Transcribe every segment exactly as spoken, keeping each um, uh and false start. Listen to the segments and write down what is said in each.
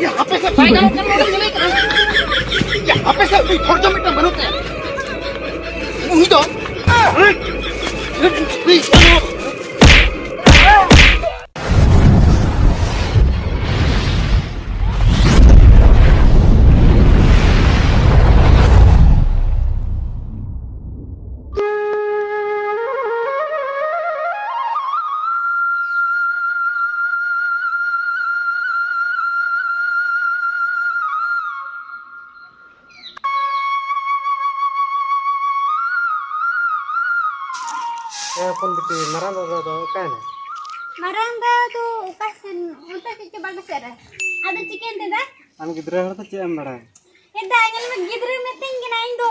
ᱭᱟ, ᱟᱯᱮ ᱥᱮᱫ ᱵᱟᱭ ᱜᱟᱱᱚᱜ ᱠᱟᱱᱟ, ᱱᱚᱰᱮ ᱧᱮᱞᱮ ᱠᱟᱱᱟ᱾ ᱭᱟ, ᱟᱯᱮ ᱥᱮᱫ ᱩᱱᱤ ᱫᱷᱳᱨᱡᱚ ᱢᱤᱫᱴᱟᱝ ᱵᱟᱹᱱᱩᱜ ᱛᱟᱭᱟ᱾ ᱩᱱᱤ ᱫᱚ ᱮ ᱦᱚᱯᱚᱱ ᱵᱤᱴᱤ, ᱢᱟᱨᱟᱝ ᱫᱟᱫᱟ ᱫᱚ ᱚᱠᱟᱭᱮᱱᱟᱭ? ᱢᱟᱨᱟᱝ ᱫᱟᱫᱟ ᱫᱚ ᱚᱠᱟ ᱥᱮᱱ, ᱚᱱᱛᱮ ᱥᱮᱫ ᱪᱚ ᱵᱟᱲᱜᱮ ᱥᱮᱫ ᱨᱮ᱾ ᱟᱫᱚ ᱪᱤᱠᱟᱹᱭᱮᱱ ᱛᱮ ᱫᱟ? ᱟᱢ ᱜᱤᱫᱽᱨᱟᱹ ᱦᱚᱲ ᱫᱚ ᱪᱮᱫ ᱮᱢ ᱵᱟᱲᱟᱭᱟ? ᱮ ᱫᱟ, ᱧᱮᱞ ᱢᱮ, ᱜᱤᱫᱽᱨᱟᱹ ᱢᱤᱛᱟᱹᱧ ᱠᱟᱱᱟ, ᱤᱧ ᱫᱚ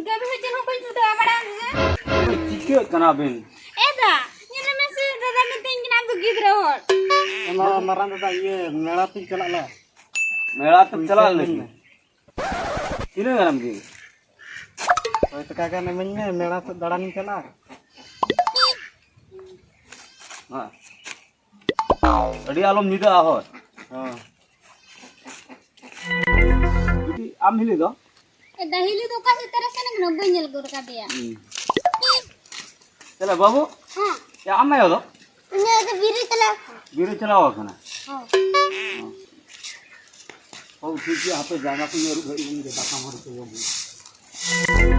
ᱠᱟᱹᱢᱤ ᱦᱚᱸ ᱪᱮᱫ ᱦᱚᱸ ᱵᱟᱹᱧ ᱵᱩᱡᱷᱟᱹᱣᱟ, ᱵᱟᱲᱟᱭᱟᱢ ᱥᱮ? ᱪᱤᱠᱟᱹᱜ ᱠᱟᱱᱟ ᱵᱤᱱ? ᱮ ᱫᱟ, ᱧᱮᱞ ᱢᱮ ᱥᱮ, ᱫᱟᱫᱟ ᱢᱤᱛᱟᱹᱧ ᱠᱟᱱᱟ, ᱟᱢ ᱫᱚ ᱜᱤᱫᱽᱨᱟᱹ ᱦᱚᱲ᱾ ᱚᱱᱟ ᱢᱟᱨᱟᱝ ᱫᱟᱫᱟ, ᱤᱭᱟᱹ, ᱢᱮᱞᱟ ᱛᱤᱧ ᱪᱟᱞᱟᱜ ᱞᱮ᱾ ᱢᱮᱞᱟ ᱛᱮᱢ ᱪᱟᱞᱟᱜ ᱞᱟᱹᱜᱤᱫ? ᱛᱤᱱᱟᱹᱜ ᱜᱟᱱᱮᱢ ᱤᱫᱤᱭᱟ? ᱥᱚᱭ ᱴᱟᱠᱟ ᱜᱟᱱ ᱤᱢᱟᱹᱧ ᱢᱮ, ᱢᱮᱞᱟ ᱥᱮᱫ ᱫᱟᱬᱟᱱᱤᱧ ᱪᱟᱞᱟᱜᱼᱟ᱾ ᱦᱮᱸ᱾ ᱟᱹᱰᱤ ᱟᱞᱚᱢ ᱧᱤᱫᱟᱹᱜᱼᱟ ᱦᱳᱭ᱾ ᱦᱮᱸ᱾ ᱵᱤᱴᱤ, ᱟᱢ ᱦᱤᱞᱤ ᱫᱚ? ᱮ, ᱫᱟ ᱦᱤᱞᱤ ᱫᱚ ᱚᱠᱟ ᱥᱮᱫ ᱛᱟᱨᱟ ᱥᱮᱱ ᱠᱟᱱᱟ? ᱵᱟᱹᱧ ᱧᱮᱞ ᱜᱚᱫ ᱠᱟᱫᱮᱭᱟ᱾ ᱦᱩᱸ᱾ ᱪᱟᱞᱮ ᱵᱟᱹᱵᱩ? ᱦᱮᱸ᱾ ᱮ, ᱟᱢ ᱟᱭᱳ ᱫᱚ? ᱩᱱᱤ ᱫᱚ ᱵᱤᱨ ᱮ ᱪᱟᱞᱟᱣ ᱠᱟᱱᱟ᱾ ᱵᱤᱨ ᱮ ᱪᱟᱞᱟᱣ ᱠᱟᱱᱟ? ᱦᱮᱸ᱾ ᱦᱮᱸ᱾ ᱦᱚᱸ, ᱴᱷᱤᱠ ᱜᱮᱭᱟ, ᱦᱟᱯᱮ ᱡᱟᱸᱜᱟ ᱠᱚᱧ ᱟᱹᱨᱩᱵ ᱦᱮᱡ ᱞᱮᱱ ᱜᱮ, ᱫᱟᱠᱟ ᱢᱟᱹᱲᱤ ᱠᱚ ᱡᱚᱢ ᱦᱩᱭᱩᱜᱼᱟ᱾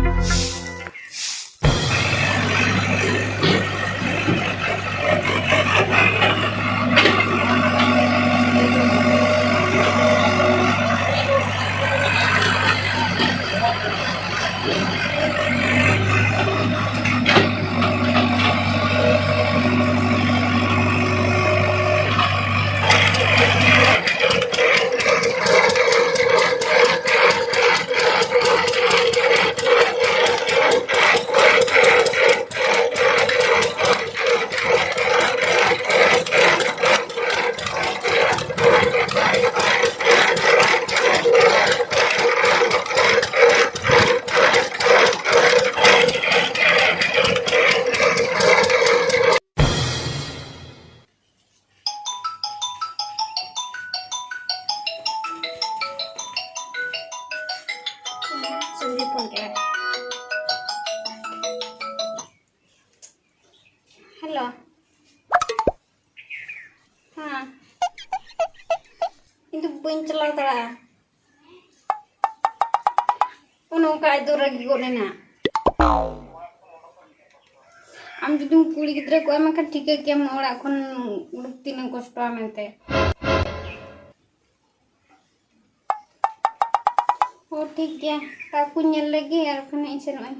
ᱦᱮᱞᱳ᱾ ᱦᱮᱸ, ᱤᱧ ᱫᱚ ᱵᱟᱹᱧ ᱪᱟᱞᱟᱣ ᱫᱟᱲᱮᱭᱟᱜᱼᱟ᱾ ᱚᱱᱮ ᱚᱱᱠᱟ ᱟᱡ ᱫᱚ ᱨᱟᱹᱜᱤ ᱜᱚᱫ ᱮᱱᱟ᱾ ᱟᱢ ᱡᱩᱫᱤᱢ ᱠᱩᱲᱤ ᱜᱤᱫᱽᱨᱟᱹ ᱠᱚᱜᱼᱟ, ᱢᱮᱱᱠᱷᱟᱱ ᱴᱷᱤᱠᱟᱹ ᱠᱮᱭᱟᱢ ᱚᱲᱟᱜ ᱠᱷᱚᱱ ᱩᱰᱩᱠ ᱛᱤᱱᱟᱹᱜ ᱠᱚᱥᱴᱚᱣᱟ ᱢᱮᱱᱛᱮ᱾ ᱦᱚᱸ, ᱴᱷᱤᱠ ᱜᱮᱭᱟ, ᱛᱟᱨᱯᱚᱨ ᱧᱮᱞ ᱞᱮᱜᱮ ᱟᱨ ᱠᱷᱟᱱ ᱤᱧ ᱥᱮᱱᱚᱜ ᱟᱹᱧ᱾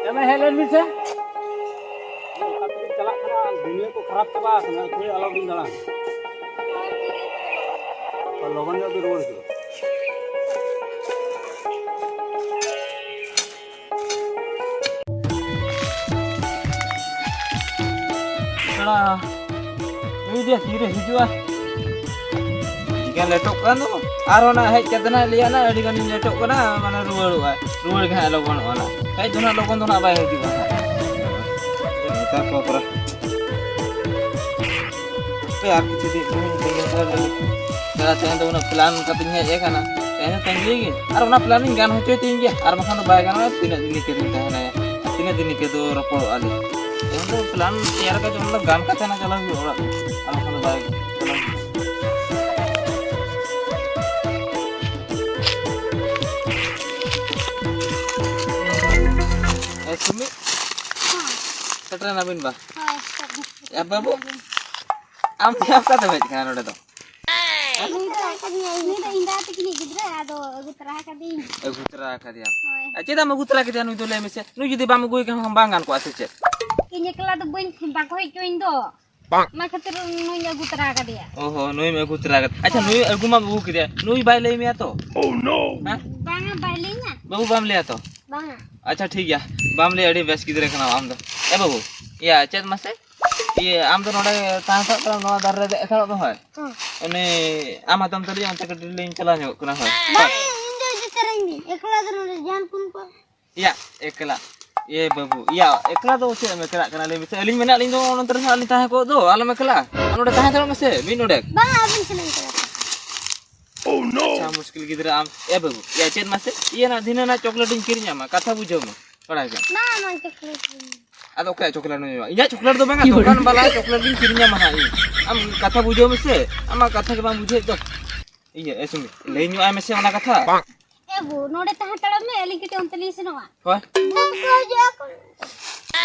ᱮᱢᱮ ᱦᱮᱡ ᱞᱮᱱ ᱵᱤᱱ ᱥᱮ᱾ ᱚᱠᱟ ᱛᱮᱵᱤᱱ ᱪᱟᱞᱟᱜ ᱠᱟᱱᱟ? ᱫᱩᱱᱤᱭᱟᱹ ᱠᱚ ᱠᱷᱟᱨᱟᱯ ᱪᱟᱵᱟ ᱟᱠᱟᱱᱟ, ᱟᱹᱛᱷᱟᱹᱲᱤ ᱟᱞᱚ ᱵᱤᱱ ᱫᱟᱬᱟᱱ᱾ ᱞᱚᱜᱚᱱ ᱧᱚᱜ ᱵᱤᱱ ᱨᱩᱣᱟᱹᱲ ᱦᱤᱡᱩᱜᱼᱟ᱾ ᱯᱮᱲᱟ, ᱱᱩᱭ ᱫᱚ ᱛᱤᱨᱮ ᱦᱤᱡᱩᱜᱼᱟ? ᱟᱹᱰᱤ ᱜᱟᱱ ᱞᱮᱴᱚᱜ ᱠᱟᱱ ᱫᱚ᱾ ᱟᱨᱦᱚᱸ ᱱᱟᱜ ᱦᱮᱡ ᱠᱟᱛᱮ ᱱᱟᱜ ᱞᱟᱹᱭᱟ ᱱᱟᱜ, "ᱟᱹᱰᱤ ᱜᱟᱱᱤᱧ ᱞᱮᱴᱚᱜ ᱠᱟᱱᱟ, ᱢᱟᱱᱮ ᱨᱩᱣᱟᱹᱲᱚᱜᱼᱟ, ᱨᱩᱣᱟᱹᱲ ᱜᱮ ᱦᱟᱸᱜ ᱞᱚᱜᱚᱱᱚᱜᱼᱟ ᱱᱟᱜ᱾ ᱦᱮᱡ ᱫᱚ ᱱᱟᱜ ᱞᱚᱜᱚᱱ ᱫᱚ ᱱᱟᱜ ᱵᱟᱭ ᱦᱤᱡᱩᱜᱼᱟ ᱱᱟᱜ᱾" ᱢᱮᱛᱟ ᱠᱚᱣᱟ ᱯᱮᱲᱟ᱾ ᱦᱟᱯᱮ ᱟᱨ ᱠᱤᱪᱷᱩ ᱫᱤᱱ ᱛᱟᱦᱮᱸ ᱦᱟᱛᱟᱲ ᱞᱮᱜᱮ᱾ ᱯᱮᱲᱟ, ᱛᱮᱦᱮᱧ ᱫᱚ ᱩᱱᱟᱹᱜ ᱯᱞᱟᱱ ᱠᱟᱛᱮᱧ ᱦᱮᱡ ᱟᱠᱟᱱᱟ, ᱛᱮᱦᱮᱧ ᱫᱚ ᱛᱟᱺᱜᱤ ᱜᱮ, ᱟᱨ ᱚᱱᱟ ᱯᱞᱟᱱᱤᱧ ᱜᱟᱱ ᱦᱚᱪᱚᱭ ᱛᱤᱧ ᱜᱮᱭᱟ, ᱟᱨ ᱵᱟᱠᱷᱟᱱ ᱫᱚ ᱵᱟᱭ ᱜᱟᱱᱚᱜᱼᱟ᱾ ᱛᱤᱱᱟᱹᱜ ᱫᱤᱱ ᱤᱱᱠᱟᱹ ᱨᱤᱧ ᱛᱟᱦᱮᱱᱟ, ᱛᱤᱱᱟᱹᱜ ᱫᱤᱱ ᱤᱱᱠᱟᱹ ᱫᱚ ᱨᱚᱯᱚᱲᱚᱜᱼᱟ ᱞᱮ? ᱛᱮᱦᱮᱧ ᱫᱚ ᱯᱞᱟᱱ ᱛᱮᱭᱟᱨ ᱠᱟᱛᱮ ᱚᱱᱟ ᱫᱚ ᱜᱟᱱ ᱠᱟᱛᱮ ᱱᱟ ᱪᱟᱞᱟᱣ ᱦᱩᱭᱩᱜᱼᱟ ᱚᱲᱟᱜ ᱠᱚ, ᱟᱨ ᱵᱟᱠᱷᱟᱱ ᱫᱚ ᱵᱟᱭ ᱪᱟᱞᱟᱣ ᱦᱩᱭᱩᱜᱼᱟ᱾ ᱮ ᱥᱩᱢᱤ, ᱦᱮᱸ᱾ ᱥᱮᱴᱮᱨ ᱮᱱᱟᱵᱤᱱ ᱵᱟ? ᱦᱳᱭ, ᱥᱮᱴᱮᱨ ᱮᱱᱟ᱾ ᱮ ᱵᱟᱹᱵᱩ, ᱟᱢ ᱫᱚ ᱚᱠᱟ ᱛᱮᱢ ᱦᱮᱡ ᱠᱟᱱᱟ ᱱᱚᱰᱮ ᱫᱚ? ᱱᱩᱭ ᱫᱚ, ᱱᱩᱭ ᱫᱚ ᱤᱧ ᱫᱟᱫᱟ ᱛᱟᱹᱠᱤᱱᱤᱡ ᱜᱤᱫᱽᱨᱟᱹ, ᱟᱫᱚ ᱟᱹᱜᱩ ᱛᱚᱨᱟ ᱟᱠᱟᱫᱤᱧ᱾ ᱟᱹᱜᱩ ᱛᱚᱨᱟ ᱟᱠᱟᱫᱮᱭᱟᱢ? ᱦᱳᱭ᱾ ᱟᱨ ᱪᱮᱫᱟᱜ ᱮᱢ ᱟᱹᱜᱩ ᱛᱚᱨᱟ ᱠᱮᱫᱮᱭᱟ ᱱᱩᱭ ᱫᱚ, ᱞᱟᱹᱭ ᱢᱮᱥᱮ? ᱱᱩᱭ ᱡᱩᱫᱤ ᱵᱟᱢ ᱟᱹᱜᱩᱭ ᱠᱷᱟᱱ ᱵᱟᱝ ᱜᱟᱱ ᱠᱚᱜᱼᱟ ᱥᱮ ᱪᱮᱫ? ᱤᱧ ᱮᱠᱞᱟ ᱫᱚ ᱵᱟᱹᱧ, ᱵᱟᱠᱚ ᱦᱮᱡ ᱦᱚᱪᱚᱧ ᱫᱚ᱾ ᱵᱟᱝ᱾ ᱚᱱᱟ ᱠᱷᱟᱹᱛᱤᱨ ᱱᱩᱭ ᱟᱹᱜᱩ ᱛᱚᱨᱟ ᱟᱠᱟᱫᱮᱭᱟ᱾ ᱚ ᱦᱚᱸ, ᱱᱩᱭᱮᱢ ᱟᱹᱜᱩ ᱛᱚᱨᱟ ᱟᱠᱟᱫᱮᱭᱟ᱾ ᱟᱪᱪᱷᱟ, ᱦᱳᱭ᱾ ᱱᱩᱭ ᱟᱹᱜᱩ ᱢᱟᱢ ᱟᱹᱜᱩ ᱠᱮᱫᱮᱭᱟ, ᱱᱩᱭ ᱵᱟᱭ ᱞᱟᱹᱭ ᱢᱮᱭᱟ ᱛᱚ? ᱦᱮᱸ? ᱵᱟᱝᱟ, ᱵᱟᱭ ᱞᱟᱹᱭᱟᱹᱧᱟ᱾ ᱵᱟᱹᱵᱩ, ᱵᱟᱢ ᱞᱟᱹᱭᱟ ᱛᱚ? ᱵᱟᱝᱟ᱾ ᱟᱪᱪᱷᱟ, ᱴᱷᱤᱠ ᱜᱮᱭᱟ, ᱵᱟᱢ ᱞᱟᱹᱭᱟ, ᱟᱹᱰᱤ ᱵᱮᱥ ᱜᱤᱫᱽᱨᱟᱹ ᱠᱟᱱᱟᱢ ᱟᱢ ᱫᱚ᱾ ᱮ ᱵᱟᱹᱵᱩ, ᱤᱭᱟᱹ, ᱪᱮᱫ ᱢᱟᱥᱮ? ᱤᱭᱟᱹ, ᱟᱢ ᱫᱚ ᱱᱚᱰᱮ ᱛᱟᱦᱮᱸ ᱦᱟᱛᱟᱲᱚᱜ ᱛᱟᱢ, ᱱᱚᱣᱟ ᱫᱟᱨᱮ ᱨᱮ ᱫᱮᱡ ᱦᱟᱛᱟᱲᱚᱜ ᱢᱮ, ᱦᱳᱭ᱾ ᱦᱮᱸ᱾ ᱩᱱᱤ ᱟᱢ ᱦᱟᱛᱟᱣᱟᱢ ᱛᱟᱞᱤᱧᱟ, ᱚᱱᱛᱮ ᱠᱟᱹᱴᱤᱡ ᱞᱤᱧ ᱪᱟᱞᱟᱣ ᱧᱚᱜᱚᱜ ᱠᱟᱱᱟ, ᱦᱳᱭ᱾ ᱵᱟᱝ, ᱤᱧ ᱫᱚ ᱤᱫᱤ ᱛᱟᱨᱟᱧ ᱵᱤᱱ, ᱮᱠᱞᱟ ᱫᱚ ᱱᱚᱰᱮ ᱡᱟᱦᱟᱱ ᱠᱩᱱ ᱠᱚ᱾ ᱤᱭᱟ, ᱮᱠᱞᱟ᱾ ᱮ ᱵᱟᱹᱵᱩ, ᱤᱭᱟ, ᱮᱠᱞᱟ ᱫᱚ ᱪᱮᱫ ᱮᱢ ᱮᱠᱞᱟᱜ ᱠᱟᱱᱟ? ᱞᱟᱹᱭ ᱢᱮᱥᱮ, ᱟᱹᱞᱤᱧ ᱢᱮᱱᱟᱜ ᱞᱤᱧ ᱫᱚ ᱱᱚᱛᱮ ᱨᱮ ᱦᱟᱸᱜ ᱞᱤᱧ ᱛᱟᱦᱮᱸ ᱠᱚᱜ ᱫᱚ, ᱟᱞᱚᱢ ᱮᱠᱞᱟᱜᱼᱟ᱾ ᱟᱨ ᱱᱚᱰᱮ ᱛᱟᱦᱮᱸ ᱦᱟᱛᱟᱲᱚᱜ ᱢᱮᱥᱮ, ᱢᱤᱫ ᱱᱚᱰᱮᱠ᱾ ᱵᱟᱝ, ᱟᱹᱵᱤᱱ ᱥᱟᱞᱟᱜ ᱤᱧ ᱪᱟᱞᱟᱜ ᱠᱟᱱᱟ᱾ ᱟᱪᱪᱷᱟ, ᱢᱩᱥᱠᱤᱞ ᱜᱤᱫᱽᱨᱟᱹ ᱟᱢ᱾ ᱮ ᱵᱟᱹᱵᱩ, ᱤᱭᱟ, ᱪᱮᱫ ᱢᱟᱥᱮ? ᱤᱭᱟᱹ ᱱᱟᱜ ᱫᱷᱤᱱᱟᱹ ᱱᱟᱜ ᱪᱚᱠᱞᱮᱴ ᱤᱧ ᱠᱤᱨᱤᱧ ᱟᱢᱟ, ᱠᱟᱛᱷᱟ ᱵᱩᱡᱷᱟᱹᱣ ᱢᱮ, ᱵᱟᱲᱟᱭ ᱠᱮᱫ? ᱵᱟᱝ, ᱵᱟᱝ, ᱪᱚᱠᱞᱮᱴ ᱤᱧ᱾ ᱟᱫᱚ ᱚᱠᱚᱭᱟᱜ ᱪᱚᱠᱞᱮᱴ ᱮᱢ ᱧᱩᱭᱟ? ᱤᱧᱟᱹᱜ ᱪᱚᱠᱞᱮᱴ ᱫᱚ ᱵᱟᱝᱟ, ᱫᱚᱠᱟᱱ ᱵᱟᱞᱟ ᱪᱚᱠᱞᱮᱴ ᱜᱤᱧ ᱠᱤᱨᱤᱧ ᱟᱢᱟ ᱦᱟᱸᱜ ᱤᱧ᱾ ᱟᱢ ᱠᱟᱛᱷᱟ ᱵᱩᱡᱷᱟᱹᱣ ᱢᱮᱥᱮ, ᱟᱢᱟᱜ ᱠᱟᱛᱷᱟ ᱜᱮ ᱵᱟᱢ ᱵᱩᱡᱷᱟᱹᱣᱮᱫ ᱫᱚ᱾ ᱤᱭᱟᱹ, ᱮ ᱥᱩᱢᱤ, ᱞᱟᱹᱭ ᱧᱚᱜ ᱟᱭ ᱢᱮᱥᱮ ᱚᱱᱟ ᱠᱟᱛᱷᱟ᱾ ᱮ ᱵᱟᱹᱵᱩ, ᱱᱚᱰᱮ ᱛᱟᱦᱮᱸ ᱦᱟᱛᱟᱲᱚᱜ ᱢᱮ, ᱟᱹᱞᱤᱧ ᱠᱟᱹᱴᱤᱡ ᱚᱱᱛᱮ ᱞᱤᱧ ᱥᱮᱱᱚᱜᱼᱟ᱾ ᱦᱳᱭ᱾ ᱵᱟᱹᱵᱩ ᱠᱚ ᱦᱤᱡᱩᱜᱼᱟ ᱠᱚ᱾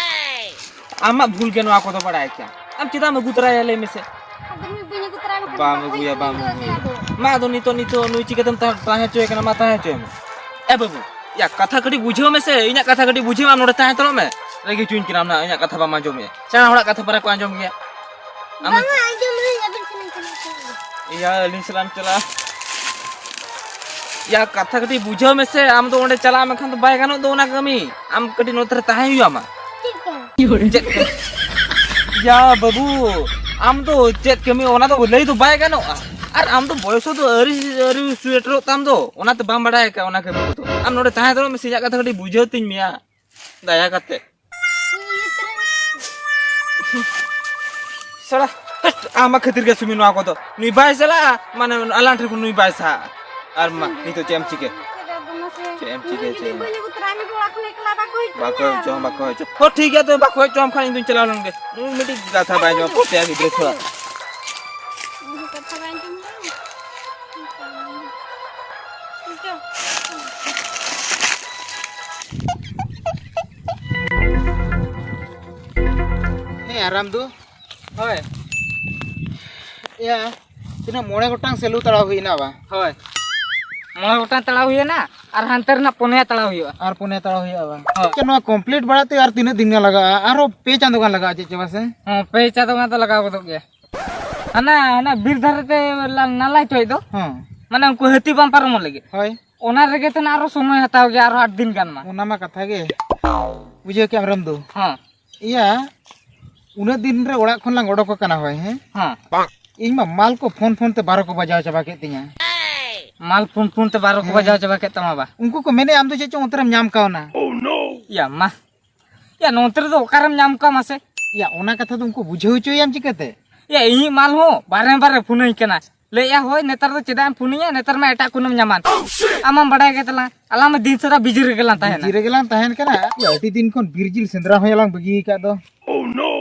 ᱟᱢᱟᱜ ᱵᱷᱩᱞ ᱜᱮ ᱱᱚᱣᱟ ᱠᱚᱫᱚ ᱵᱟᱲᱟᱭ ᱠᱟᱱ᱾ ᱟᱢ ᱪᱮᱫᱟᱜ ᱮᱢ ᱟᱹᱜᱩ ᱛᱚᱨᱟᱭᱟ ᱞᱟᱹᱭ ᱢᱮᱥᱮ? ᱟᱫᱚ ᱱᱩᱭ ᱵᱟᱹᱧ ᱟᱹᱜᱩ ᱛᱚᱨᱟᱭ ᱞᱮᱠᱷᱟᱱ ᱵᱟᱢ ᱵᱟᱠᱚ ᱟᱹᱜᱩᱭᱟ, ᱵᱟᱢ ᱦᱤᱡᱩᱜᱼᱟ ᱥᱮ ᱟᱹᱜᱩᱭᱟ᱾ ᱟᱫᱚ᱾ ᱢᱟ ᱟᱫᱚ ᱱᱤᱛᱚᱜ, ᱱᱤᱛᱚᱜ ᱱᱩᱭ ᱪᱤᱠᱟᱹᱛᱮᱢ ᱛᱟᱦᱮᱸ, ᱛᱟᱦᱮᱸ ᱦᱚᱪᱚᱭᱮ ᱠᱟᱱᱟ? ᱢᱟ ᱛᱟᱦᱮᱸ ᱦᱚᱪᱚᱭ ᱢᱮ᱾ ᱮ ᱵᱟᱹᱵᱩ, ᱭᱟ ᱠᱟᱛᱷᱟ ᱠᱟᱹᱴᱤᱡ ᱵᱩᱡᱷᱟᱹᱣ ᱢᱮᱥᱮ, ᱤᱧᱟᱹᱜ ᱠᱟᱛᱷᱟ ᱠᱟᱹᱴᱤᱡ ᱵᱩᱡᱷᱟᱹᱣ, ᱟᱢ ᱱᱚᱰᱮ ᱛᱟᱦᱮᱸ ᱦᱟᱛᱟᱲᱚᱜ ᱢᱮ᱾ ᱨᱟᱹᱜᱤ ᱦᱚᱪᱚᱧ ᱠᱟᱱᱟᱢ ᱱᱟᱦᱟᱜ, ᱤᱧᱟᱹᱜ ᱠᱟᱛᱷᱟ ᱵᱟᱢ ᱟᱸᱡᱚᱢᱮᱜᱼᱟ᱾ ᱥᱮᱬᱟ ᱦᱚᱲᱟᱜ ᱠᱟᱛᱷᱟ ᱯᱟᱨᱟ ᱠᱚ ᱟᱸᱡᱚᱢ ᱜᱮᱭᱟ᱾ ᱟᱢ ᱵᱟᱝᱟ, ᱟᱸᱡᱚᱢ ᱞᱤᱧ, ᱟᱹᱵᱤᱱ ᱴᱷᱮᱱ ᱞᱤᱧ ᱪᱟᱞᱟᱜ ᱠᱟᱱᱟ᱾ ᱤᱭᱟ, ᱟᱹᱞᱤᱧ ᱥᱟᱞᱟᱜ ᱮᱢ ᱪᱟᱞᱟᱜᱼᱟ? ᱭᱟ, ᱠᱟᱛᱷᱟ ᱠᱟᱹᱴᱤᱡ ᱵᱩᱡᱷᱟᱹᱣ ᱢᱮᱥᱮ, ᱟᱢ ᱫᱚ ᱚᱸᱰᱮ ᱪᱟᱞᱟᱜ ᱢᱮ ᱠᱷᱟᱱ ᱫᱚ ᱵᱟᱭ ᱜᱟᱱᱚᱜ ᱫᱚ ᱚᱱᱟ ᱠᱟᱹᱢᱤ᱾ ᱟᱢ ᱠᱟᱹᱴᱤᱡ ᱱᱚᱛᱮ ᱨᱮ ᱛᱟᱦᱮᱸ ᱦᱩᱭᱩᱜ ᱟᱢᱟ᱾ ᱪᱮᱫ ᱠᱟᱹᱢᱤ? ᱪᱮᱫ ᱠᱟᱹᱢᱤ? ᱭᱟ ᱵᱟᱹᱵᱩ, ᱟᱢ ᱫᱚ ᱪᱮᱫ ᱠᱟᱹᱢᱤ ᱚᱱᱟ ᱫᱚ ᱞᱟᱹᱭ ᱫᱚ ᱵᱟᱭ ᱜᱟᱱᱚᱜᱼᱟ᱾ ᱟᱨ ᱟᱢ ᱫᱚ ᱵᱚᱭᱚᱥ ᱫᱚ ᱟᱹᱣᱨᱤ, ᱟᱹᱣᱨᱤ ᱥᱮᱴᱮᱨᱚᱜ ᱛᱟᱢ ᱫᱚ, ᱚᱱᱟᱛᱮ ᱵᱟᱢ ᱵᱟᱲᱟᱭ ᱟᱠᱟᱫ ᱚᱱᱟ ᱠᱟᱹᱢᱤ ᱠᱚᱫᱚ᱾ ᱟᱢ ᱱᱚᱰᱮ ᱛᱟᱦᱮᱸ ᱦᱟᱛᱟᱲᱚᱜ ᱢᱮᱥᱮ, ᱤᱧᱟᱹᱜ ᱠᱟᱛᱷᱟ ᱠᱟᱹᱴᱤᱡ ᱵᱩᱡᱷᱟᱹᱣ ᱛᱤᱧ ᱢᱮᱭᱟ᱾ ᱫᱟᱭᱟ ᱠᱟᱛᱮ᱾ ᱥᱟᱲᱟ, ᱦᱟᱹᱴ, ᱟᱢᱟᱜ ᱠᱷᱟᱹᱛᱤᱨ ᱜᱮ ᱥᱩᱢᱤ ᱱᱚᱣᱟ ᱠᱚᱫᱚ᱾ ᱱᱩᱭ ᱵᱟᱭ ᱪᱟᱞᱟᱜᱼᱟ, ᱢᱟᱱᱮ ᱟᱞᱟᱝ ᱴᱷᱮᱱ ᱠᱷᱚᱱ ᱱᱩᱭ ᱵᱟᱭ ᱥᱟᱦᱟᱜᱼᱟ᱾ ᱟᱨ ᱢᱟ, ᱱᱤᱛᱚᱜ ᱪᱮᱫ ᱮᱢ ᱪᱤᱠᱟᱹ? ᱪᱮᱫ ᱮᱢ ᱪᱤᱠᱟᱹ, ᱪᱮᱫ ᱮᱢ ᱵᱟᱠᱚ ᱦᱮᱡ ᱦᱚᱪᱚ, ᱵᱟᱠᱚ ᱦᱮᱡ ᱦᱚᱪᱚ᱾ ᱦᱚ, ᱴᱷᱤᱠ ᱜᱮᱭᱟ, ᱛᱚᱵᱮ ᱵᱟᱠᱚ ᱦᱮᱡ ᱦᱚᱪᱚ ᱟᱢ ᱠᱷᱟᱱ ᱤᱧ ᱫᱩᱧ ᱪᱟᱞᱟᱣ ᱞᱮᱱ ᱜᱮ᱾ ᱢᱤᱫᱴᱤᱡ ᱠᱟᱛᱷᱟ ᱵᱟᱭ ᱟᱸᱡᱚᱢᱟ, ᱯᱚᱴᱮᱭᱟ ᱜᱤᱫᱽᱨᱟᱹ ᱛᱷᱚᱲᱟ᱾ ᱠᱟᱛᱷᱟ ᱵᱟᱭ ᱟᱸᱡᱚᱢ ᱫᱟ᱾ ᱦᱮᱸ, ᱟᱨᱟᱢ ᱫᱩ᱾ ᱦᱳᱭ᱾ ᱤᱭᱟᱹ, ᱛᱤᱱᱟᱹᱜ ᱢᱚᱬᱮ ᱜᱚᱴᱟᱝ ᱥᱮᱞᱩ ᱛᱟᱲᱟᱣ ᱦᱩᱭᱱᱟ ᱵᱟ? ᱦᱳᱭ᱾ ᱢᱚᱬᱮ ᱜᱚᱴᱟᱝ ᱛᱟᱲᱟᱣ ᱦᱩᱭᱮᱱᱟ ᱟᱨ ᱦᱟᱱᱛᱮ ᱨᱮᱱᱟᱜ ᱯᱩᱱᱭᱟ ᱛᱟᱲᱟᱣ ᱦᱩᱭᱩᱜᱼᱟ᱾ ᱟᱨ ᱯᱩᱱᱭᱟ ᱛᱟᱲᱟᱣ ᱦᱩᱭᱩᱜᱼᱟ ᱵᱟᱝ? ᱦᱳᱭ᱾ ᱪᱮᱫ ᱱᱚᱣᱟ complete ᱵᱟᱲᱟᱛᱮ ᱟᱨ ᱛᱤᱱᱟᱹᱜ ᱫᱤᱱ ᱜᱟᱱ ᱞᱟᱜᱟᱜᱼᱟ? ᱟᱨᱦᱚᱸ ᱯᱮ ᱪᱟᱸᱫᱳ ᱜᱟᱱ ᱞᱟᱜᱟᱜᱼᱟ ᱪᱮᱫ ᱪᱚ ᱵᱟᱝ ᱥᱮ? ᱦᱚᱸ, ᱯᱮ ᱪᱟᱸᱫᱳ ᱜᱟᱱ ᱫᱚ ᱞᱟᱜᱟᱣ ᱜᱚᱫᱚᱜ ᱜᱮᱭᱟ᱾ ᱦᱟᱱᱟ, ᱦᱟᱱᱟ ᱵᱤᱨ ᱫᱷᱟᱨᱮ ᱛᱮ ᱞᱟ-, ᱱᱟᱞᱟ ᱦᱚᱪᱚᱭ ᱫᱚ᱾ ᱦᱚᱸ᱾ ᱢᱟᱱᱮ ᱩᱱᱠᱩ ᱦᱟᱹᱛᱤ ᱵᱟᱝ ᱯᱟᱨᱚᱢᱚᱜ ᱞᱟᱹᱜᱤᱫ᱾ ᱦᱳᱭ᱾ ᱚᱱᱟ ᱨᱮᱜᱮ ᱛᱚ ᱱᱟᱜ ᱟᱨᱦᱚᱸ ᱥᱚᱢᱚᱭ ᱦᱟᱛᱟᱣ ᱜᱮᱭᱟ, ᱟᱨᱦᱚᱸ ᱟᱴ ᱫᱤᱱ ᱜᱟᱱ ᱢᱟ᱾ ᱚᱱᱟ ᱢᱟ ᱠᱟᱛᱷᱟ ᱜᱮ᱾ ᱵᱩᱡᱷᱟᱹᱣ ᱠᱮᱜ ᱟᱢ ᱨᱟᱢᱫᱩ? ᱦᱚᱸ᱾ ᱤᱭᱟ, ᱩᱱᱟᱹᱜ ᱫᱤᱱ ᱨᱮ ᱚᱲᱟᱜ ᱠᱷᱚᱱ ᱞᱟᱝ ᱚᱰᱚᱠ ᱟᱠᱟᱱᱟ, ᱦᱳᱭ, ᱦᱮᱸ? ᱦᱚᱸ᱾ ᱤᱧ ᱢᱟ ᱢᱟᱞ ᱠᱚ ᱯᱷᱳᱱ ᱯᱷᱳᱱ ᱛᱮ ᱵᱟᱨᱚ ᱠᱚ ᱵᱟᱡᱟᱣ ᱪᱟᱵᱟ ᱠᱮᱫ ᱛᱤᱧᱟ᱾ ᱢᱟᱞ ᱯᱷᱩᱱ ᱯᱷᱩᱱ ᱛᱮ ᱵᱟᱨᱚ ᱠᱚ ᱦᱮᱸ᱾ ᱵᱟᱡᱟᱣ ᱪᱟᱵᱟ ᱠᱮᱫ ᱛᱟᱢᱟ ᱵᱟ᱾ ᱩᱱᱠᱩ ᱠᱚ ᱢᱮᱱᱮᱫᱼᱟ, ᱟᱢ ᱫᱚ ᱪᱮᱫ ᱪᱚᱝ ᱚᱱᱛᱮ ᱨᱮᱢ ᱧᱟᱢ ᱠᱟᱣᱱᱟ᱾ ᱭᱟ ᱢᱟ, ᱭᱟ ᱱᱚᱱᱛᱮ ᱨᱮᱫᱚ ᱚᱠᱟᱨᱮᱢ ᱧᱟᱢ ᱠᱚᱣᱟ ᱢᱟᱥᱮ? ᱭᱟ, ᱚᱱᱟ ᱠᱟᱛᱷᱟ ᱫᱚ ᱩᱱᱠᱩ ᱵᱩᱡᱷᱟᱹᱣ ᱦᱚᱪᱚᱭᱟᱢ ᱪᱤᱠᱟᱹᱛᱮ? ᱭᱟ, ᱤᱧᱤᱡ ᱢᱟᱞ ᱦᱚᱸ ᱵᱟᱨᱮ ᱵᱟᱨᱮ ᱯᱷᱩᱱᱟᱹᱧ ᱠᱟᱱᱟ, ᱞᱟᱹᱭᱮᱫᱼᱟ, ᱦᱳᱭ ᱱᱮᱛᱟᱨ ᱫᱚ ᱪᱮᱫᱟᱜ ᱮᱢ ᱯᱷᱩᱱᱟᱹᱧᱟ, ᱱᱮᱛᱟᱨ ᱢᱟ ᱮᱴᱟᱜ ᱠᱚᱱᱮᱢ ᱧᱟᱢᱟᱱ᱾ ᱟᱢ ᱢᱟᱢ ᱵᱟᱰᱟᱭ ᱜᱮ ᱛᱟᱞᱟᱝ, ᱟᱞᱟᱝ ᱢᱟ ᱫᱤᱱ ᱥᱟᱨᱟ ᱵᱤᱡᱤ ᱨᱮᱜᱮ ᱞᱟᱝ ᱛᱟᱦᱮᱱᱟ᱾ ᱵᱤᱡᱤ ᱨᱮᱜᱮ ᱞᱟᱝ ᱛᱟᱦᱮᱱ ᱠᱟᱱᱟ᱾ ᱭᱟ, ᱟᱹᱰᱤ ᱫᱤᱱ ᱠᱷᱚᱱ ᱵᱤᱨ ᱡᱤᱞ ᱥᱮᱸᱫᱽᱨᱟ ᱦᱚᱸ ᱭᱟᱞᱟᱝ ᱵᱟᱹᱜᱤ ᱟᱠᱟᱫ ᱫᱚ᱾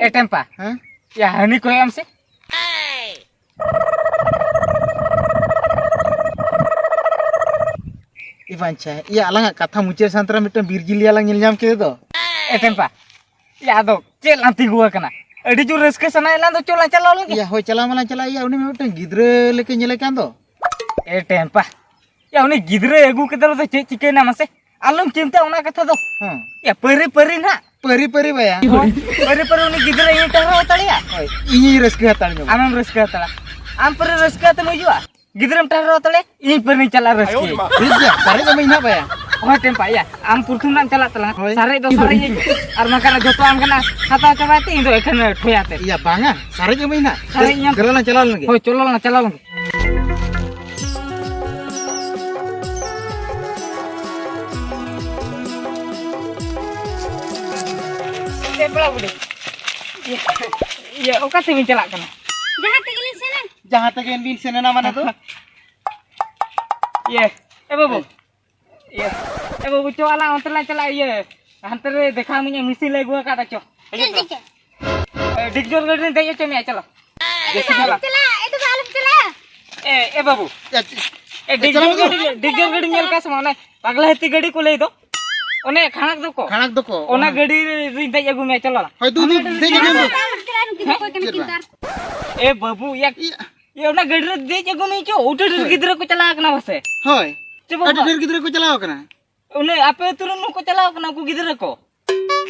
ᱮ ᱴᱮᱢᱯᱟ, ᱦᱮᱸ? ᱭᱟ, ᱦᱟᱹᱱᱤ ᱠᱚᱭᱚᱜ ᱟᱢ ᱥᱮ᱾ ᱮ ᱵᱟᱧᱪᱟ, ᱤᱭᱟᱹ, ᱟᱞᱟᱝᱟᱜ ᱠᱟᱛᱷᱟ ᱢᱩᱪᱟᱹᱫ ᱥᱟᱶ ᱛᱮ ᱢᱤᱫᱴᱟᱝ ᱵᱤᱨ ᱡᱤᱞ ᱭᱟᱞᱟᱝ ᱧᱮᱞ ᱧᱟᱢ ᱠᱮᱫᱮ ᱫᱚ᱾ ᱮ ᱴᱮᱢᱯᱟ, ᱭᱟ, ᱟᱫᱚ ᱪᱮᱫ ᱞᱟᱝ ᱛᱤᱸᱜᱩ ᱟᱠᱟᱱᱟ? ᱟᱹᱰᱤ ᱡᱳᱨ ᱨᱟᱹᱥᱠᱟᱹ ᱥᱟᱱᱟᱭᱮᱫ ᱞᱟᱝ ᱫᱚ, ᱪᱚ ᱞᱟᱝ ᱪᱟᱞᱟᱣ ᱞᱮᱱ ᱜᱮ᱾ ᱭᱟ, ᱦᱳᱭ, ᱪᱟᱞᱟᱣ ᱢᱟᱞᱟᱝ ᱪᱟᱞᱟᱜ᱾ ᱭᱟ, ᱩᱱᱤ ᱢᱟ ᱢᱤᱫᱴᱟᱝ ᱜᱤᱫᱽᱨᱟᱹ ᱞᱮᱠᱟ ᱧᱮᱞᱮ ᱠᱟᱱ ᱫᱚ᱾ ᱮ ᱴᱮᱢᱯᱟ, ᱭᱟ, ᱩᱱᱤ ᱜᱤᱫᱽᱨᱟᱹ ᱟᱹᱜᱩ ᱠᱮᱫᱮ ᱨᱮᱫᱚ ᱪᱮᱫ ᱪᱤᱠᱟᱹᱭᱮᱱᱟ ᱢᱟᱥᱮ? ᱟᱞᱚᱢ ᱪᱤᱱᱛᱟᱹ ᱚᱱᱟ ᱠᱟᱛᱷᱟ ᱫᱚ᱾ ᱦᱮᱸ᱾ ᱭᱟ, ᱯᱟᱹᱨᱤ ᱯᱟᱹᱨᱤ ᱱᱟᱦᱟᱜ᱾ ᱯᱟᱹᱨᱤ ᱯᱟᱹᱨᱤ ᱵᱟᱭᱟ᱾ ᱦᱳᱭ, ᱯᱟᱹᱨᱤ ᱯᱟᱹᱨᱤ ᱩᱱᱤ ᱜᱤᱫᱽᱨᱟᱹ ᱤᱧ ᱴᱟᱨᱦᱟᱣ ᱦᱟᱛᱟᱲᱮᱭᱟ᱾ ᱦᱳᱭ, ᱤᱧᱤᱧ ᱨᱟᱹᱥᱠᱟᱹ ᱦᱟᱛᱟᱲ ᱧᱚᱜᱟ᱾ ᱟᱢᱮᱢ ᱨᱟᱹᱥᱠᱟᱹ ᱦᱟᱛᱟᱲᱟ᱾ ᱟᱢ ᱯᱟᱹᱨᱤ ᱨᱟᱹᱥᱠᱟᱹ ᱟᱛᱮᱢ ᱦᱤᱡᱩᱜᱼᱟ, ᱜᱤᱫᱽᱨᱟᱹᱢ ᱴᱟᱨᱦᱟᱣ ᱦᱟᱛᱟᱲᱮᱭᱟ, ᱤᱧ ᱯᱟᱹᱨᱤᱧ ᱪᱟᱞᱟᱜᱼᱟ ᱨᱟᱹᱥᱠᱟᱹ᱾ ᱴᱷᱤᱠ ᱜᱮᱭᱟ, ᱥᱟᱨᱮᱡ ᱟᱹᱢᱟᱹᱧ ᱱᱟᱦᱟᱜ ᱵᱟᱭᱟ᱾ ᱦᱳᱭ ᱴᱮᱢᱯᱟ, ᱭᱟ, ᱟᱢ ᱯᱨᱚᱛᱷᱚᱢ ᱱᱟᱜ ᱮᱢ ᱪᱟᱞᱟᱜ ᱛᱟᱞᱟᱝᱟ᱾ ᱦᱳᱭ᱾ ᱥᱟᱨᱮᱡ ᱫᱚ ᱥᱟᱨᱮᱡ ᱟᱹᱧ ᱢᱮ᱾ ᱟᱨ ᱵᱟᱝᱠᱷᱟᱱ ᱡᱚᱛᱚ ᱟᱢ ᱠᱟᱱᱟ ᱦᱟᱛᱟᱣ ᱪᱟᱵᱟᱭ ᱛᱮ ᱤᱧ ᱫᱚ ᱮᱠᱷᱮᱱ ᱴᱷᱚᱭᱟ ᱛᱮ᱾ ᱭᱟ, ᱵᱟᱝᱟ, ᱥᱟᱨᱮᱡ ᱟᱹᱢᱟᱹᱧ ᱱᱟᱦᱟᱜ᱾ ᱥᱟᱨᱮᱡ ᱤᱧ ᱮᱢ᱾ ᱫᱮᱞᱟ ᱞᱟᱝ ᱪᱟᱞᱟᱣ ᱞᱮᱱ ᱜᱮ᱾ ᱦᱳᱭ, ᱪᱚᱞᱚ ᱞᱟᱝ ᱪᱟᱞᱟᱣ ᱞᱮᱱ ᱜᱮ᱾ ᱮ ᱯᱮᱲᱟ ᱵᱩᱰᱷᱤ, ᱤᱭᱟᱹ, ᱤᱭᱟᱹ, ᱚᱠᱟ ᱛᱮᱵᱤᱱ ᱪᱟᱞᱟᱜ ᱠᱟᱱᱟ? ᱡᱟᱦᱟᱸ ᱛᱮᱜᱮ ᱞᱤᱧ ᱥᱮᱱ ᱞᱮᱱ᱾ ᱡᱟᱦᱟᱸ ᱛᱮᱜᱮ ᱵᱤᱱ ᱥᱮᱱ ᱮᱱᱟ ᱢᱟᱱᱮ ᱫᱚ? ᱤᱭᱟᱹ, ᱮ ᱵᱟᱹᱵᱩ᱾ ᱦᱮᱸ᱾ ᱤᱭᱟᱹ, ᱮ ᱵᱟᱹᱵᱩ, ᱪᱚ ᱟᱞᱟᱝ ᱚᱱᱛᱮ ᱞᱟᱝ ᱪᱟᱞᱟᱜᱼᱟ, ᱤᱭᱟᱹ, ᱦᱟᱱᱛᱮ ᱨᱮ ᱫᱮᱠᱷᱟᱣ ᱢᱮᱧᱟ, ᱢᱮᱥᱤᱱ ᱞᱮ ᱟᱹᱜᱩ ᱟᱠᱟᱫᱟ, ᱪᱚ᱾ ᱦᱤᱡᱩᱜ ᱪᱮᱫ ᱯᱮ᱾ ᱪᱤᱠᱟᱹ? ᱮ, ᱰᱤᱜᱽᱡᱚᱞ ᱜᱟᱹᱰᱤ ᱨᱤᱧ ᱫᱮᱡ ᱦᱚᱪᱚ ᱢᱮᱭᱟ, ᱪᱚᱞᱚ᱾ ᱮ, ᱫᱮᱥᱤ ᱟᱞᱚᱢ ᱪᱟᱞᱟᱜ᱾ ᱪᱟᱞᱟᱜᱼᱟ, ᱮ ᱫᱟᱫᱟ, ᱟᱞᱚᱢ ᱪᱟᱞᱟᱜᱼᱟ᱾ ᱮ, ᱮ ᱵᱟᱹᱵᱩ᱾ ᱮ, ᱮ, ᱰᱤᱜᱽᱡᱚᱞ ᱪᱟᱞᱟᱜ ᱜᱟᱹᱰᱤ, ᱢᱮ᱾ ᱰᱤᱜᱽᱡᱚᱞ ᱜᱟᱹᱰᱤ ᱧᱮᱞ ᱠᱟᱜ ᱥᱮ ᱵᱟᱝ? ᱚᱱᱮ ᱯᱟᱜᱽᱞᱟ ᱦᱟᱹᱛᱤ ᱜᱟᱹᱰᱤ ᱠᱚ ᱞᱟᱹᱭ ᱫᱚ᱾ ᱚᱱᱮ ᱠᱷᱟᱬᱟᱠ ᱫᱚᱠᱚ᱾ ᱠᱷᱟᱬᱟᱠ ᱫᱚᱠᱚ, ᱚᱱᱟ ᱚᱱᱟ᱾ ᱜᱟᱹᱰᱤ ᱨᱤᱧ ᱫᱮᱡ ᱟᱹᱜᱩ ᱢᱮᱭᱟ, ᱪᱚᱞᱚ᱾ ᱦᱳᱭ, ᱫᱩ, ᱫᱩ, ᱫᱮᱡ ᱟᱹᱜᱩ ᱢᱮ᱾ ᱟᱞᱚᱢ ᱪᱟᱞᱟᱜᱼᱟ, ᱱᱩᱠᱤᱱ ᱫᱚ ᱚᱠᱚᱭ ᱠᱟᱱᱟ ᱪᱮᱫ ᱠᱤᱱ ᱵᱟᱝ? ᱛᱟᱨ? ᱮ ᱵᱟᱹᱵᱩ, ᱭᱟ, ᱤᱭᱟᱹ᱾ ᱭᱟ, ᱚᱱᱟ ᱜᱟᱹᱰᱤ ᱨᱮ ᱫᱮᱡ ᱟᱹᱜᱩ ᱢᱮ ᱪᱚ, ᱩᱰᱟᱹᱰᱤ ᱦᱳᱭ᱾ ᱜᱤᱫᱽᱨᱟᱹ ᱠᱚ ᱪᱟᱞᱟᱣ ᱠᱟᱱᱟ ᱯᱟᱥᱮ᱾ ᱦᱳᱭ᱾ ᱪᱮ ᱵᱟᱹᱵᱩ᱾ ᱟᱹᱰᱤ ᱰᱷᱮᱨ ᱜᱤᱫᱽᱨᱟᱹ ᱠᱚ ᱪᱟᱞᱟᱣ ᱠᱟᱱᱟ᱾ ᱩᱱᱤ ᱟᱯᱮ ᱟᱹᱛᱩ ᱨᱮᱱ ᱦᱚᱸᱠᱚ ᱪᱟᱞᱟᱣ ᱠᱟᱱᱟ, ᱩᱱᱠᱩ ᱜᱤᱫᱽᱨᱟᱹ ᱠᱚ᱾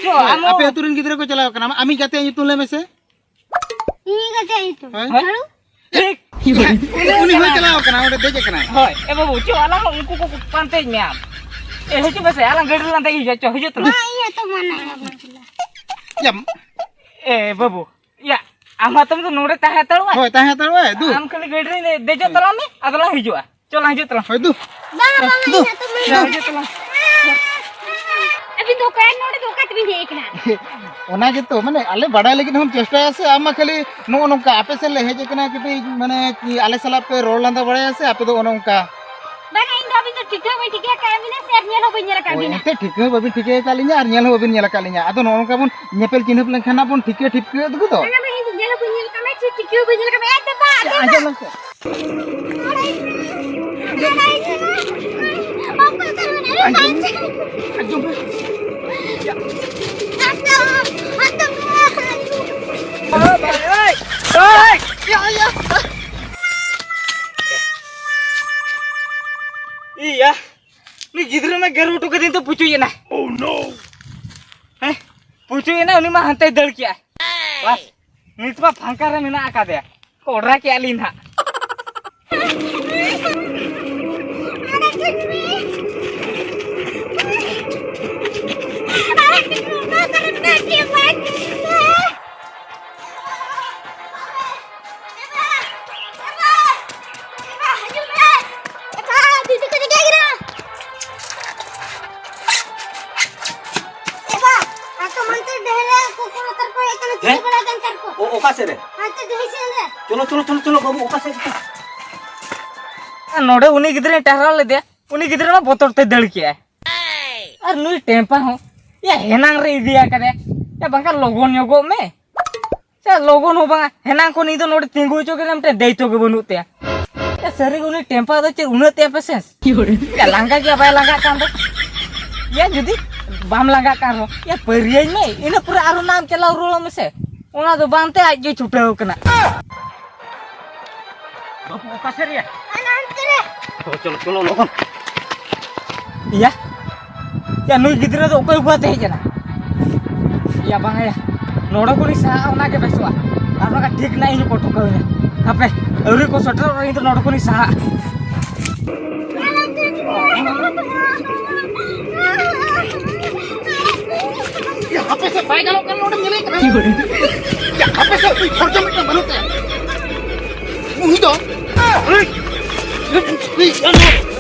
ᱪᱚ, ᱦᱳᱭ, ᱟᱢ ᱟᱯᱮ ᱦᱚᱸ᱾ ᱟᱹᱛᱩ ᱨᱮᱱ ᱜᱤᱫᱽᱨᱟᱹ ᱠᱚ ᱪᱟᱞᱟᱣ ᱠᱟᱱᱟ᱾ ᱟᱢ, ᱟᱢᱤᱡ ᱜᱟᱛᱮ ᱧᱩᱛᱩᱢ ᱞᱟᱹᱭ ᱢᱮᱥᱮ᱾ ᱤᱧ ᱜᱟᱛᱮ ᱧᱩᱛᱩᱢ᱾ ᱦᱳᱭ᱾ ᱦᱳᱭ᱾ ᱴᱷᱤᱠ᱾ ᱩᱱᱤ ᱦᱚᱸᱭ ᱪᱟᱞᱟᱣ ᱠᱟᱱᱟ, ᱚᱸᱰᱮ ᱫᱮᱡ ᱠᱟᱱᱟᱭ᱾ ᱦᱳᱭ, ᱮ ᱵᱟᱹᱵᱩ, ᱪᱚ, ᱟᱞᱟᱝ ᱦᱚᱸ ᱩᱱᱠᱩ ᱠᱚ ᱯᱟᱱᱛᱮᱭᱮᱫ ᱢᱮᱭᱟ ᱟᱢ᱾ ᱮ, ᱦᱤᱡᱩᱜ ᱢᱮᱥᱮ, ᱟᱞᱟᱝ ᱜᱟᱹᱰᱤ ᱨᱮᱞᱟᱝ ᱫᱮᱡ ᱦᱤᱡᱩᱜᱼᱟ, ᱪᱚ, ᱦᱤᱡᱩᱜ ᱛᱟᱞᱟᱝ ᱢᱮ᱾ ᱵᱟᱝ, ᱤᱧ ᱦᱚᱸᱛᱚ ᱢᱟᱱᱟ ᱠᱟᱱᱟ᱾ ᱭᱟ᱾ ᱮ ᱵᱟᱹᱵᱩ, ᱭᱟ, ᱟᱢ ᱦᱚᱸᱛᱚᱢ ᱫᱚ ᱱᱚᱰᱮ ᱛᱟᱦᱮᱸ ᱦᱟᱛᱟᱲᱚᱜ ᱢᱮ᱾ ᱦᱳᱭ, ᱛᱟᱦᱮᱸ ᱦᱟᱛᱟᱲᱚᱜ ᱢᱮ, ᱫᱩ᱾ ᱟᱢ ᱠᱷᱟᱹᱞᱤ ᱜᱟᱹᱰᱤ ᱨᱮ ᱫᱮᱡᱚᱜ ᱦᱳᱭ᱾ ᱛᱟᱞᱟᱝ ᱢᱮ, ᱟᱫᱚ ᱞᱟᱝ ᱦᱤᱡᱩᱜᱼᱟ᱾ ᱪᱚᱞᱟᱝ ᱦᱤᱡᱩᱜ ᱛᱟᱞᱟᱝ᱾ ᱦᱳᱭ, ᱫᱩ᱾ ᱵᱟᱝᱟ, ᱵᱟᱝᱟ, ᱫᱩ᱾ ᱤᱧ ᱟᱹᱛᱩ ᱢᱟᱹᱭ᱾ ᱦᱤᱡᱩᱜ ᱛᱟᱞᱟᱝ᱾ ᱟᱹᱵᱤᱱ ᱫᱚ ᱚᱠᱚᱭ ᱱᱚᱰᱮ ᱫᱚ ᱚᱠᱟ ᱛᱮᱵᱤᱱ ᱦᱮᱡ ᱟᱠᱟᱱᱟ? ᱚᱱᱟ ᱜᱮᱛᱚ, ᱢᱟᱱᱮ, ᱟᱞᱮ ᱵᱟᱰᱟᱭ ᱞᱟᱹᱜᱤᱫ ᱦᱚᱸᱢ ᱪᱮᱥᱴᱟᱭᱟ ᱥᱮ? ᱟᱢ ᱢᱟ ᱠᱷᱟᱹᱞᱤ ᱱᱚᱜᱼᱚ ᱱᱚᱝᱠᱟ ᱟᱯᱮ ᱥᱮᱫ ᱞᱮ ᱦᱮᱡ ᱟᱠᱟᱱᱟ, ᱠᱟᱹᱴᱤᱡ, ᱢᱟᱱᱮ, ᱠᱤ ᱟᱞᱮ ᱥᱟᱞᱟᱜ ᱯᱮ ᱨᱚᱲ ᱞᱟᱸᱫᱟ ᱵᱟᱲᱟᱭᱟ ᱥᱮ ᱟᱯᱮ ᱫᱚ ᱚᱱᱮ ᱚᱱᱠᱟ? ᱵᱟᱝᱟ, ᱤᱧ ᱫᱚ ᱟᱹᱵᱤᱱ ᱫᱚ ᱴᱷᱤᱠᱟᱹ ᱦᱚᱸ ᱵᱟᱹᱧ ᱴᱷᱤᱠᱟᱹ ᱟᱠᱟᱫ ᱵᱤᱱᱟ ᱥᱮ ᱟᱨ ᱧᱮᱞ ᱦᱚᱸ ᱵᱟᱹᱧ ᱧᱮᱞ ᱟᱠᱟᱫ ᱦᱳᱭ, ᱵᱤᱱᱟ᱾ ᱮᱱᱛᱮ ᱴᱷᱤᱠᱟᱹ ᱦᱚᱸ ᱵᱟᱹᱵᱤᱱ ᱴᱷᱤᱠᱟᱹ ᱟᱠᱟᱫ ᱞᱤᱧᱟ ᱟᱨ ᱧᱮᱞ ᱦᱚᱸ ᱵᱟᱹᱵᱤᱱ ᱧᱮᱞ ᱟᱠᱟᱫ ᱞᱤᱧᱟ᱾ ᱟᱫᱚ ᱱᱚᱜᱼᱚ ᱱᱚᱝᱠᱟ ᱵᱚᱱ ᱧᱮᱯᱮᱞ ᱪᱤᱱᱦᱟᱹᱯ ᱞᱮᱱᱠᱷᱟᱱ ᱦᱟᱸᱜ ᱵᱚᱱ ᱴᱷᱤᱠᱟᱹ ᱴᱷᱤᱠᱟᱹ ᱟᱹᱜᱩ ᱫᱚ᱾ ᱵᱟᱝᱟ, ᱵᱟᱝᱟ, ᱤᱧ ᱫᱚ ᱧᱮᱞ ᱦᱚᱸ ᱵᱟᱹᱧ ᱧᱮᱞ ᱟᱠᱟᱫ ᱢᱮ, ᱪᱮᱫ ᱴᱷᱤᱠᱟᱹ ᱦᱚᱸ ᱵᱟᱹᱧ ᱧᱮᱞ ᱟᱠᱟᱫ ᱢᱮ᱾ ᱮ ᱫᱮᱵᱟ, ᱫᱮᱵᱟ᱾ ᱟᱸᱡᱚᱢ ᱢᱮᱥᱮ᱾ ᱚᱠᱚᱭ ᱠᱚ ᱢᱮᱱᱟᱜᱼᱟ? ᱟᱸᱡᱚᱢ ᱢᱮ᱾ ᱟᱸᱡᱚᱢ ᱢᱮ᱾ ᱤᱭᱟ, ᱩᱱᱤ ᱜᱤᱫᱽᱨᱟᱹ ᱢᱟ ᱜᱮᱨ ᱦᱚᱴᱚ ᱠᱟᱹᱫᱤᱧ ᱛᱚ ᱯᱩᱪᱩᱡ ᱮᱱᱟ᱾ Oh no! ᱦᱮᱸ, ᱯᱩᱪᱩᱡ ᱮᱱᱟ, ᱩᱱᱤ ᱢᱟ ᱦᱟᱱᱛᱮᱭ ᱫᱟᱹᱲ ᱠᱮᱜᱼᱟ᱾ ᱵᱟᱥ, ᱱᱤᱛ ᱢᱟ ᱯᱷᱟᱸᱠᱟ ᱨᱮ ᱢᱮᱱᱟᱜ ᱟᱠᱟᱫᱮᱭᱟ᱾ ᱠᱚᱰᱨᱟ ᱠᱮᱜᱼᱟ ᱞᱤᱧ ᱱᱟᱦᱟᱜ᱾ ᱮ ᱵᱟ, ᱟᱛᱚ ᱢᱟᱱᱛᱮ ᱰᱮᱦᱨᱮ ᱠᱚ ᱠᱚ ᱛᱟᱨᱠᱚ ᱮᱠᱟᱱ ᱦᱮᱸ? ᱪᱤᱞᱤ ᱵᱟᱲᱟ ᱠᱟᱱ ᱛᱟᱨᱠᱚ᱾ ᱚ, ᱚᱠᱟ ᱥᱮᱫ ᱨᱮ? ᱦᱟᱱᱛᱮ ᱰᱮᱦᱨᱮ ᱥᱮᱫ ᱨᱮ᱾ ᱪᱚᱞᱚ, ᱪᱚᱞᱚ, ᱪᱚᱞᱚ, ᱪᱚᱞᱚ, ᱵᱟᱹᱵᱩ, ᱚᱠᱟ ᱥᱮᱫ ᱨᱮ? ᱟᱨ ᱱᱚᱰᱮ ᱩᱱᱤ ᱜᱤᱫᱽᱨᱟᱹᱧ ᱴᱟᱨᱦᱟᱣ ᱞᱮᱫᱮᱭᱟ, ᱩᱱᱤ ᱜᱤᱫᱽᱨᱟᱹ ᱢᱟ ᱵᱚᱛᱚᱨ ᱛᱮ ᱫᱟᱹᱲ ᱠᱮᱜᱼᱟᱭ᱾ ᱟᱨ ᱱᱩᱭ ᱴᱮᱢᱯᱟ ᱦᱚᱸ, ᱭᱟ, ᱦᱮᱱᱟᱝ ᱨᱮ ᱤᱫᱤ ᱟᱠᱟᱫᱮ᱾ ᱭᱟ, ᱵᱟᱝᱠᱷᱟᱱ ᱞᱚᱜᱚᱱ ᱧᱚᱜᱚᱜ ᱢᱮ᱾ ᱥᱮ ᱞᱚᱜᱚᱱ ᱦᱚᱸ ᱵᱟᱝᱟ, ᱦᱮᱱᱟᱝ ᱠᱷᱚᱱ ᱤᱧ ᱫᱚ ᱱᱚᱰᱮ ᱛᱤᱸᱜᱩ ᱦᱚᱪᱚ ᱠᱮᱫᱟ, ᱢᱤᱫᱴᱮᱱ ᱫᱟᱭᱤᱛᱛᱚ ᱜᱮ ᱵᱟᱹᱱᱩᱜ ᱛᱟᱭᱟ᱾ ᱮ, ᱥᱟᱹᱨᱤ ᱜᱮ ᱩᱱᱤ ᱴᱮᱢᱯᱟ ᱫᱚ ᱪᱮᱫ ᱩᱱᱟᱹᱜ ᱛᱟᱭᱟ patience? ᱪᱮᱫ ᱞᱟᱸᱜᱟ ᱜᱮᱭᱟ, ᱵᱟᱭ ᱞᱟᱸᱜᱟᱜ ᱠᱟᱱ ᱫᱚ? ᱭᱟ, ᱡᱩᱫᱤ ᱵᱟᱢ ᱞᱟᱸᱜᱟᱜ ᱠᱟᱱ ᱨᱮᱦᱚᱸ, ᱭᱟ, ᱯᱟᱹᱨᱭᱟᱹᱧ ᱢᱮ, ᱤᱱᱟᱹ ᱯᱚᱨᱮ ᱟᱨᱦᱚᱸ ᱱᱟᱢ ᱪᱟᱞᱟᱣ ᱨᱩᱣᱟᱹᱲᱚᱜ ᱢᱮᱥᱮ᱾ ᱚᱱᱟ ᱫᱚ ᱵᱟᱝ ᱛᱮ ᱟᱡ ᱜᱮ ᱪᱷᱩᱴᱟᱹᱣ ᱠᱟᱱᱟ᱾ ᱵᱟᱹᱵᱩ, ᱚᱠᱟ ᱥᱮᱫ ᱨᱮᱭᱟ? ᱚᱱᱟ ᱦᱟᱱᱛᱮ ᱨᱮ᱾ ᱪᱚᱞᱚ, ᱪᱚᱞᱚ, ᱪᱚᱞᱚ, ᱞᱚᱜᱚᱱ᱾ ᱤᱭᱟ, ᱭᱟ, ᱱᱩᱭ ᱜᱤᱫᱽᱨᱟᱹ ᱫᱚ ᱚᱠᱚᱭ ᱟᱹᱜᱩ ᱟᱛᱮ ᱦᱮᱡ ᱮᱱᱟ? ᱭᱟ, ᱵᱟᱝᱟ ᱭᱟ, ᱱᱚᱰᱮ ᱠᱷᱚᱱᱤᱧ ᱥᱟᱦᱟᱜᱼᱟ, ᱚᱱᱟ ᱜᱮ ᱵᱮᱥᱚᱜᱼᱟ᱾ ᱟᱨ ᱵᱟᱝᱠᱷᱟᱱ ᱴᱷᱤᱠ ᱱᱟᱜ ᱤᱧ ᱠᱚ ᱴᱷᱚᱠᱟᱣ ᱤᱧᱟ᱾ ᱦᱟᱯᱮ, ᱟᱹᱣᱨᱤ ᱠᱚ ᱥᱮᱴᱮᱨᱚᱜ ᱨᱮ ᱤᱧ ᱫᱚ ᱱᱚᱰᱮ ᱠᱷᱚᱱᱤᱧ ᱥᱟᱦᱟᱜᱼᱟ᱾ ᱭᱟ, ᱦᱟᱯᱮ ᱥᱮ, ᱵᱟᱭ ᱜᱟᱱᱚᱜ ᱠᱟᱱᱟ, ᱱᱚᱰᱮᱢ ᱧᱮᱞᱮ ᱠᱟᱱᱟ? ᱭᱟ, ᱦᱟᱯᱮ ᱥᱮ, ᱩᱱᱤ ᱥᱚᱨᱡᱚᱢ ᱢᱤᱫᱴᱟᱝ ᱵᱟᱹᱱᱩᱜ ᱛᱟᱭᱟ᱾ ᱩᱱᱤ ᱫᱚ Please, I'm not.